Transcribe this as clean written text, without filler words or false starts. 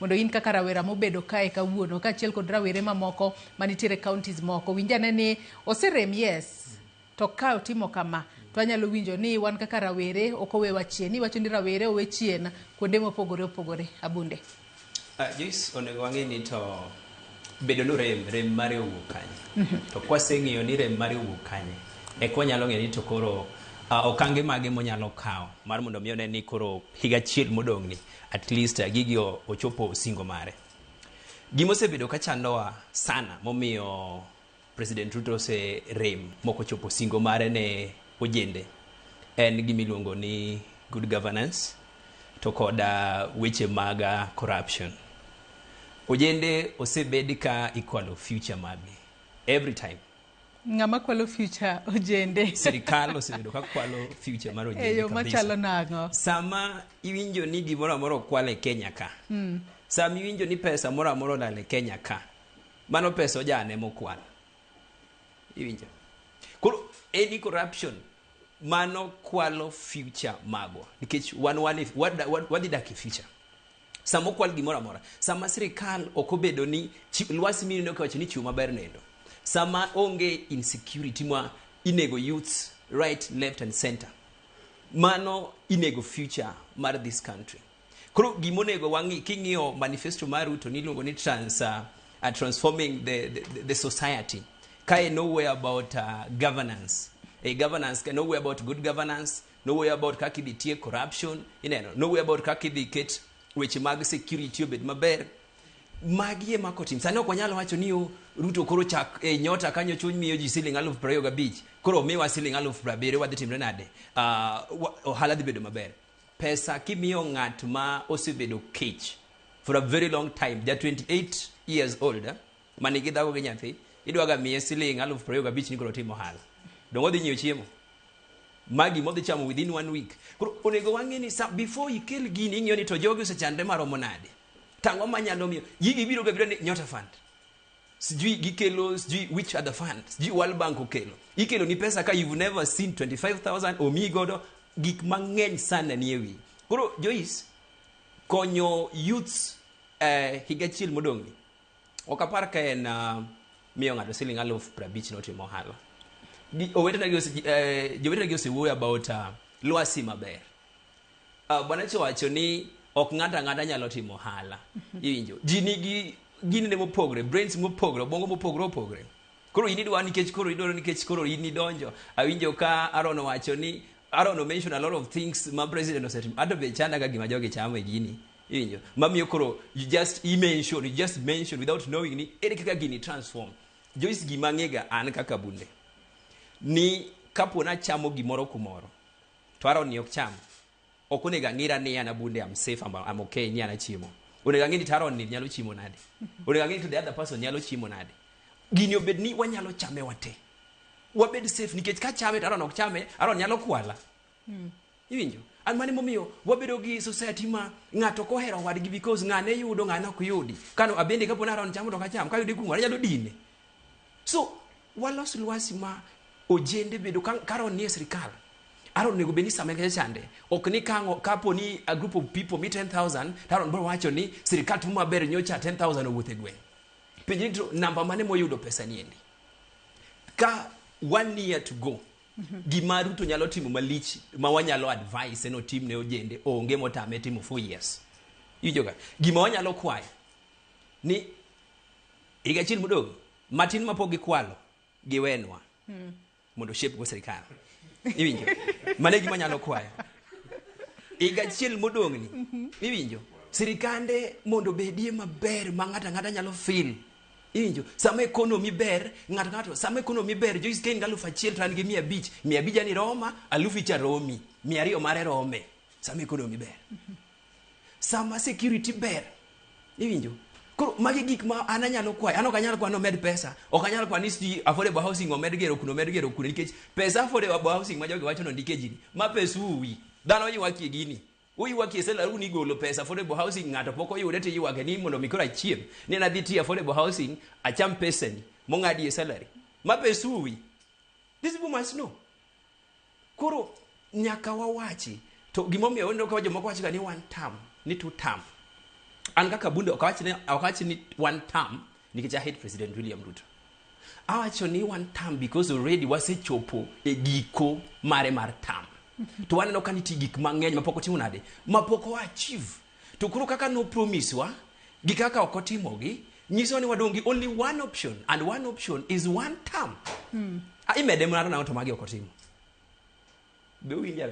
Mondo in kaka rawera mobedo kae kawuono kaachiel kod rawere mamoko manitiere counties moko winj ane ni oserem, yes, to ka otimo kama to anyalo winjo ni wan kaka rawere ok owewa chien. Iwacho ni rawere owe chien kuonde mopogore opogore. Abunde. Joyce, onego wang'e ni to bedo ni rem, rem mare owuok kanye. To kwaseng'eyo ni rem mare owuok kanye, eka wanyalo ng'eyo ni to koro okange mage monyalo kawo mar mondo mi one ni koro higa achiel modong' ni at least gigi ochopo singo mare. Gima osebedo ka chandowa sana momiyo President Ruto oserem mok ochopo singo mare ne ojende en gima iluongo ni good governance to koda weche mag corruption. Ojende osebed ka ikwalo future maggi every time. Ng'ama kwalo future ojende? Sirikal osebedo ka kwalo future mar ojende E yo kabisa. Machalo nang'o? Sama iwinjo ni gimoro amora okwal e Kenya ka, sama iwinjo ni pesa moro amora olal e Kenya ka, mano pesa ojane mokwal. Iwinjo? Koro any corruption mano kwalo future magwa nikech wan wadhi dak e future. Sama okwal gimoro amora, sama sirikal ok obedo ni lwasi mineno kiwacho ni chiwo maber nindo, sama onge insecurity ma inego youths right, left and center, mano inego future mar this country. Koro gimonego wang'i king'iyo manifesto mar Ruto niluongo ni transforming the society. Kae nowhere about governance. Governance, nowhere about good governance, nowhere about kaka idhi tiek corruption, ineno, nowhere about kaka idhi ket weche mag security obed maber. Magi ema kotim. Sani ok wanyal wacho ni o Ruto koro chak e nyota kanyo chuny miyo ji siling 25,000. Koro miwa siling 70,000 wadhi timre nade? Ohala dhi bedo maber. Pesa kimiyo ng'at ma osebedo kech for a very long time, ja 28 years old, manigi dhako gi nyathi, idwa ga miye siling 25,000 ni koro otim ohala. Donge odhi nyiewo chiemo? Magi modhi chamo within one week. Koro onego wang'e ni sa, before ikel gini ing'iyo ni to jogi osechandre maromo nade. Tang'o manyalo miyo gigi biro ga biro ni Nyota Fund. Sijui gikelo, sijui which other fund, sijui World Bank okelo. Ikelo ni pesa ka you've never seen 25,000 omiyi godo gik mang'eny sana nie wi. Koro Joyce, konyo youths higa achiel modong' ni. Ok apar ka en miyo ng'ato siling 50,000 notimo ohala. Jowetena gi osewuoyo about lwasi maber. Bwana wacho ni ok ng'ato ang'ata nyalo timo ohala. Iwinjo? Ji nigi ginene mopogre, brains mopogre, obwongo mopogre opogre. Koro in idwa nikech koro idwaro nikech koro in idonjo. Awinjo ka Aaron owacho ni Aaron mention a lot of things ma president osetimo. Ato be chanda ga gima jogi chamo e gini. Iwinjo? Mamiyo koro you just i mention, you just mention without knowing ni ere kaka gini transform. Joyce, gima ang'ega an kaka bunde ni kapo nachamo gimoro kumoro to Aaron ni ok cham, ok onego ang'ira ni an abunde am safe, I'm okay ni an achiemo. Onego ang'e ni to Aaron ni nyalo chiemo nade, onego ang'e ni to the other person nyalo chiemo nade. Gini obed ni wanyalo chame wate, wabed safe, nikech ka chame to Aaron ok chame, Aaron nyalo kwala. Iwinjo? An mano emomiyo wabedo gi society ma ng'ato ok ohero wadgi because ng'ane yudo, ng'ane ok yudi. Kano abende kapo ni Aaron chamo to ok acham, kayude kumoro anyalo dine. So walos lwasi ma ojende bedo ka Aaron nie sirikal. Aaron onego bed ni sama en kacha chande ok ni kang'o kapo ni a group of people mi 10,000 to Aaron biro wacho ni sirikal timo maber nyocha 10,000 owuotho e gweng'. Penj ni to namba mane moyudo pesa ni endi. Ka one year to go, gima Ruto nyalo timo malich ma wanyalo advice en otim ne ojende onge motame timo 4 years. Iwinjo ga? Gima wanyalo kwayo ni higa achiel modong' matin mapok gikwalo giwenwa mondo shape go sirikal. Iwinjo? Mano e gima anyalo kwayo. Higa achiel modong' ni, iwinjo? Sirikande mondo obedie maber ma ng'ato ang'ata nyalo feel. Iwinjo? Sama economy ber, ng'ato ng'ato, sama economy ber, Joyce ka in gi 1,000 to an gi 500, 500 ni roma, alufu cha romi, 200 mare rome. Sama economy ber. Sama security ber, iwinjo? Koro magi gik ma an anyalo kwayo. An ok anyal kwayo ni omed pesa. Ok anyal kwayo ni sijui affordable housing omed gero kuno, omed gero kuno nikech pesa affordable housing ma jogi wacho ni ondike ji ni, ma pes uwi. Dhano ywakie gini. Uywakie salary ni golo pesa affordable housing ng'ato pok oyude to iywake ni mondo mi koro achiem. Ni an adhi tiyo affordable housing acham pesani mong'adi e salary. Ma pes uwi. These people must know. Koro nyaka wawachi. To gimomiyo waneno ka jomoko wacho ga ni one term, ni two term. An kaka Bunde ok awach ni ok awach ni one term nikech I hate President William Ruto. Awacho ni one term because already wasechopo e giko mare mar term. To waneno ka nitie gik mang'eny mapok otimo nade? Mapok o achieve. To koro kaka no promise wa gi kaka ok otimogi nyiso ni wadong' gi only one option and one option is one term. Ah, imede mana to nang'o to magi ok otimo. Be uwinja?